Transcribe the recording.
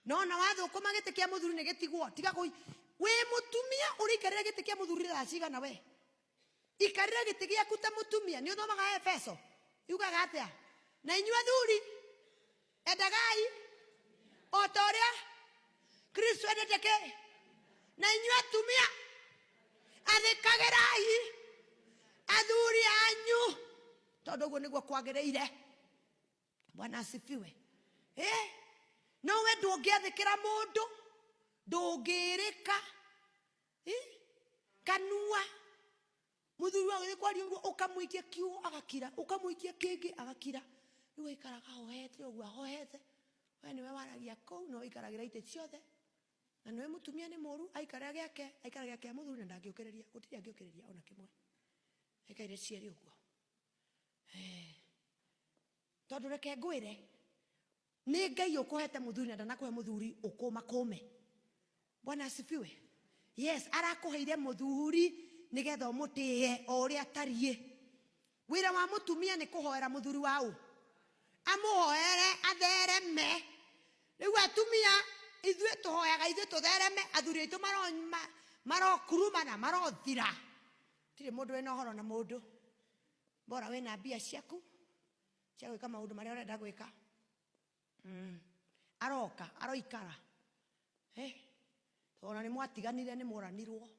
No na wathũkũma gĩtĩ kĩa mũthuri nĩ gĩtigwo. Tiga kũi wĩ mũtumia ũrĩikarĩra gĩtĩ kĩa mũthuri thaa cigana we? Ikarĩra gĩtĩ gĩaku ta mũtumia. Nĩ ũthomaga Efeso yugaga atĩa? Na inyuĩ athuri endagai o ta ũrĩa Kristo endete kĩ? Na inyuĩ atumia athĩkagĩrai athuri anyu tondũ ũguo nĩguo kwagĩrĩire. Bwana asifiwe. No we ndũngĩathĩkĩra mũndũ, ndũngĩrĩka kanua. Mũthuri wa gũthiĩ kwaria ũguo ũkamũikia kiugo agakira, ũkamũikia kĩngĩ agakira. Rĩu aikaraga ahohete ũguo ahohete. We nĩwe waragia kũu na ũikaragĩra itĩ ciothe. Na nĩwe mũtumia nĩ mũru, aikarĩra gĩake, aikaragĩra kĩa mũthuri na ndangĩũkĩrĩria, gũtirĩ angĩũkĩrĩria ona kĩmwe. Aikaire cierĩ ũguo. Tondũ reke ngwĩre, nĩ Ngai ũkũhete mũthuri na ndanakũhe mũthuri ũkũma kũme. Bwana asifiwe. Yes, arakũheire mũthuri nĩgetha ũmũtĩe o ũrĩa atariĩ. Wĩra wa mũtumia nĩ kũhoera mũthuri wa ũ? Amũhoere athereme. Rĩu atumia ithuĩ tũhoyaga ithuĩ tũthereme, athuri aitũ marokuruma na marothira. Tirĩ mũndũ wĩna ũhoro na mũndũ. Bora wĩna mbia ciaku cia gwĩka maũndũ marĩa ũrenda gwĩka. Aroka, aroikara. Tondũ ona nĩ mwatiganire nĩ mworanirwo.